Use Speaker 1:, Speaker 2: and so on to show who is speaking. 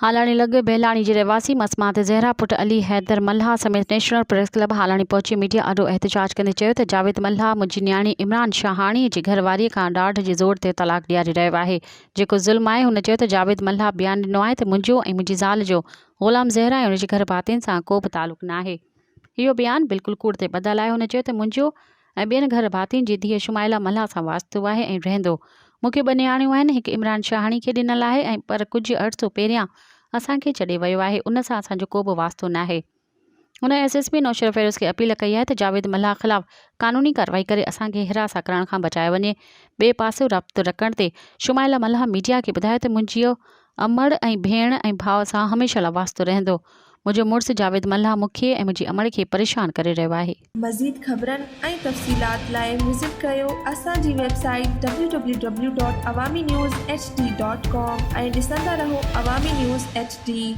Speaker 1: هالاڻي لڳ بهلاڻي جي رهواسي مسمات زهرا پٽ علي حيدر ملاح سميت نيشنل پريس ڪلب هالاڻي پهچي ميڊيا آڏو احتجاج ڪندي چيو ته جاويد ملاح منهنجي نياڻي عمران شاهاڻي جي گهر واريء کان ڏاڍ جي زور تي طلاق ڏياري رهيو آهي جيڪو ظلم آهي هن چيو ته جاويد ملاح بيان ڏنو آهي ته منهنجو ۽ منهنجي زال جو غلام زهرا ۽ ان جي گهر ڀاتين سان ڪو به تعلق ناهي اهو بيان بلڪل ڪوڙ تي ٻڌل آهي هن چيو ته منهنجو ۽ ٻين گهر ڀاتين جي ڌيء شمائله ملاح سان واسطو آهي ۽ رهندو. مون کي ٻه نياڻيون آهن، هڪ عمران شاهاڻي کي ڏنل آهي ۽ پر ڪجهه عرصو پهريان اسان کي ڇڏي ويو آهي، ان سان اسان جو ڪو به واسطو ناهي. هن ايس ايس پي نوشهروفيروز کي اپيل ڪئي آهي ته جاويد ملاح خلاف قانوني ڪارروائي ڪري اسان کي هراسان ڪرڻ کان بچايو وڃي. ٻئي پاسي رابطو رکڻ تي شمائله ملاح ميڊيا کي ٻڌايو ته منهنجي امڙ ۽ ڀيڻ ۽ ڀاء سان هميشه لاء واسطو رهندو. منهنجو مڙس جاويد ملاح مون کي ۽ منهنجي امڙ کي پريشان ڪري رهيو آهي.
Speaker 2: مزيد خبرن ۽ تفصيلات لاء وزٽ ڪريو اسان جي website W W W dot Awami news H D dot com ۽ ڏسندا رهو عوامي نيوز ايڇ ڊي.